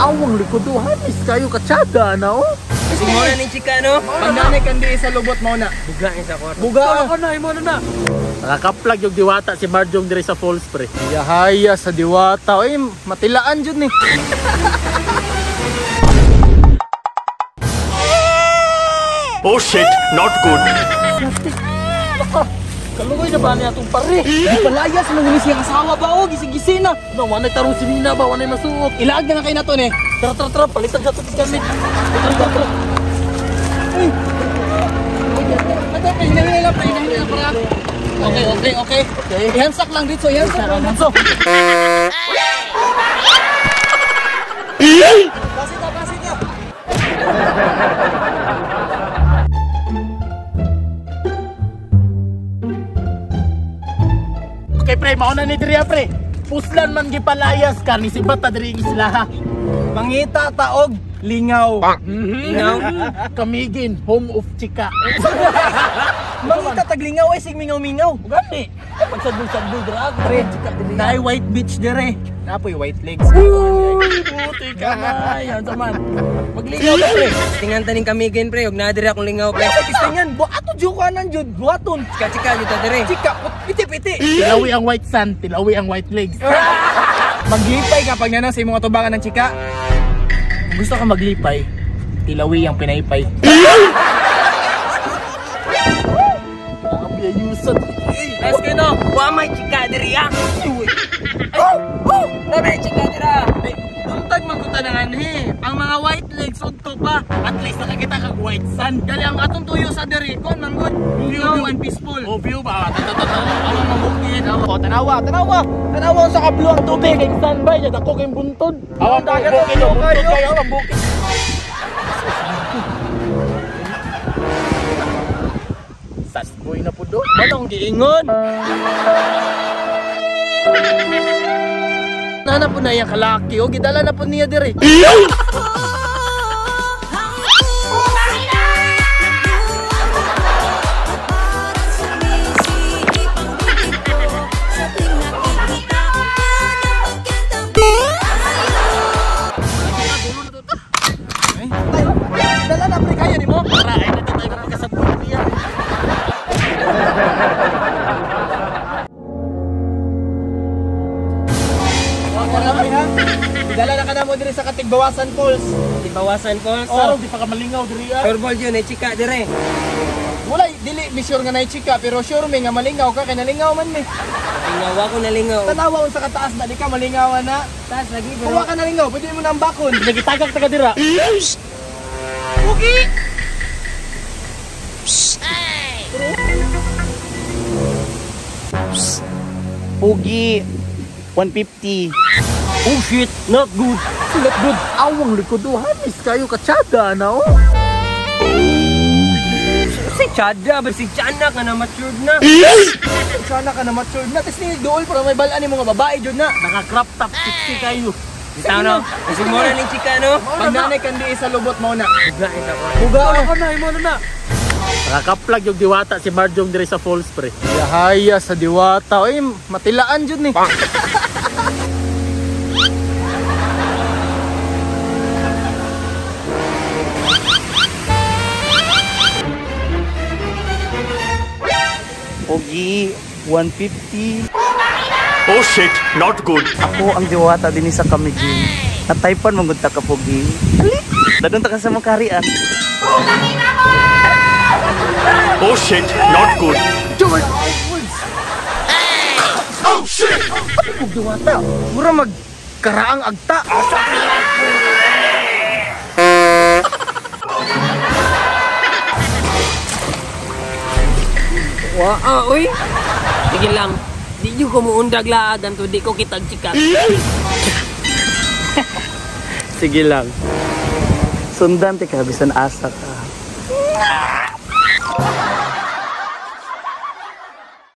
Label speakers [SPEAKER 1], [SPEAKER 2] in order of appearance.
[SPEAKER 1] Awang likod do, hamis kayo katsada na oh.
[SPEAKER 2] Mo na ni chika no.
[SPEAKER 3] Pag kandi sa lubot mo na.
[SPEAKER 2] Buga ni sa kwarto.
[SPEAKER 3] Buga.
[SPEAKER 1] Ako na, imo na na. Nakakaplag yung diwata si Marjong dire sa falls pre.
[SPEAKER 3] Yahaya sa diwata. Oy, matilaan jud ni.
[SPEAKER 4] Oh shit, not good.
[SPEAKER 1] Kalugoy na ba niya itong pare?
[SPEAKER 3] Di palayas man ni siya asawa ba o gising-gising na.
[SPEAKER 1] No, wanay tarong si Nina ba, wanay masuot.
[SPEAKER 3] Ilaag na kay nato ni.
[SPEAKER 1] Tara, tara, tara, palitan sa itong gamit. Tara, tara, tara.
[SPEAKER 3] Uy. Ate, hinahinay lang, hinahinay lang para. Okay, okay, okay. Okay. Ihansak lang dito, ihansak lang dito. Pasita, pasita.
[SPEAKER 1] Okay pre, mauna ni Dria pre. Puslan man gipalayas ka ni si Bata diri ang isla ha.
[SPEAKER 3] Mangita taog lingaw.
[SPEAKER 2] Lingaw.
[SPEAKER 1] Kamigin, home of chika.
[SPEAKER 3] Mangita tag lingaw ay sig mingaw-mingaw.
[SPEAKER 1] Gani. Pagsadbol-sadbol dira
[SPEAKER 3] pre, chika diri. Naay white beach dire. Napoy white legs.
[SPEAKER 1] Uy, buti ka na. Yan man. Maglingaw ta pre.
[SPEAKER 2] Tingan taning kamigin pre, ug naa diri akong lingaw pre.
[SPEAKER 3] Ay kistingan, bo ato jud kanan jud, buhaton.
[SPEAKER 2] Chika chika jud ta diri.
[SPEAKER 3] Chika, piti-piti.
[SPEAKER 1] Tilawi ang white sand, tilawi ang white legs.
[SPEAKER 3] Maglipay ka pag nanang sa imong atubangan ng chika.
[SPEAKER 1] Kung gusto ka maglipay, tilawi ang pinaypay.
[SPEAKER 2] Let's go no. Wa may chika diri ah. Oh, oh, may chika dira.
[SPEAKER 3] Buntag man ko anhi. Ang mga white legs udto pa.
[SPEAKER 1] At least nakakita kag white sand.
[SPEAKER 3] Dali ang atong tuyo sa diri kon man good. View and peaceful.
[SPEAKER 1] Oh, view ba? Tanawa mabukid.
[SPEAKER 3] Oh, tanawa, tanawa. Tanawa sa kablo ang tubig.
[SPEAKER 1] Kay standby ya dako kay buntod.
[SPEAKER 3] Awang dagat bukid,
[SPEAKER 1] buntod kayo ang bukid. Sad boy na pud do.
[SPEAKER 3] Manong giingon. Nana po na yung kalaki o gidala na po niya diri. Dala na pre kaya nimo.
[SPEAKER 1] Tara ay na tayo magkasabot niya.
[SPEAKER 3] Dala na ka na mo diri sa Katigbawasan Falls.
[SPEAKER 2] Katigbawasan Falls.
[SPEAKER 1] Oh. Sarong di pa ka malingaw diri ah.
[SPEAKER 2] Sure ball yun eh, chika diri.
[SPEAKER 3] Wala dili mi sure nga nay chika pero sure mi nga malingaw ka kay nalingaw man mi.
[SPEAKER 2] Lingaw ako nalingaw.
[SPEAKER 3] Tanawa unsa ka taas na di ka malingaw na.
[SPEAKER 2] Taas lagi pero.
[SPEAKER 3] Kuwa ka nalingaw, pwede mo na ang bakon.
[SPEAKER 1] Nagitagak ta ka dira.
[SPEAKER 3] Pugi.
[SPEAKER 5] Pugi 150.
[SPEAKER 1] Oh shit, not good. Not good. Awang likod do, hamis kayo katsada na oh.
[SPEAKER 2] Si Chada, ba si Chana ka na matured na.
[SPEAKER 3] Chana ka na matured na. Tapos ni dool para may balaan ni mga babae jud na.
[SPEAKER 1] Naka crop top sexy kayo.
[SPEAKER 2] Bitaw no. Kasi mo na ni chika no.
[SPEAKER 3] Pag nanay kandi sa lubot mo na.
[SPEAKER 2] Buga ni sa kwarto.
[SPEAKER 3] Buga.
[SPEAKER 1] Ako na, imo na na. Nakakaplag yung diwata si Marjong dire sa falls pre.
[SPEAKER 3] Yahaya sa diwata. Oy, matilaan jud ni.
[SPEAKER 5] Pugi 150.
[SPEAKER 4] Oh shit, not good.
[SPEAKER 5] Ako ang diwata dinhi sa Camiguin. Nataypan man gud ta ka Pugi. Dadon ta ka sa mong kaharian.
[SPEAKER 4] Oh shit, not good.
[SPEAKER 1] Oh shit! Ano diwata?
[SPEAKER 3] Mura mag karaang agta.
[SPEAKER 2] Waa, uy. Sige lang. Di nyo ko muundag laagan to, di ko kitag chika.
[SPEAKER 5] Sige lang. Sundan ti ka bisan asa ka.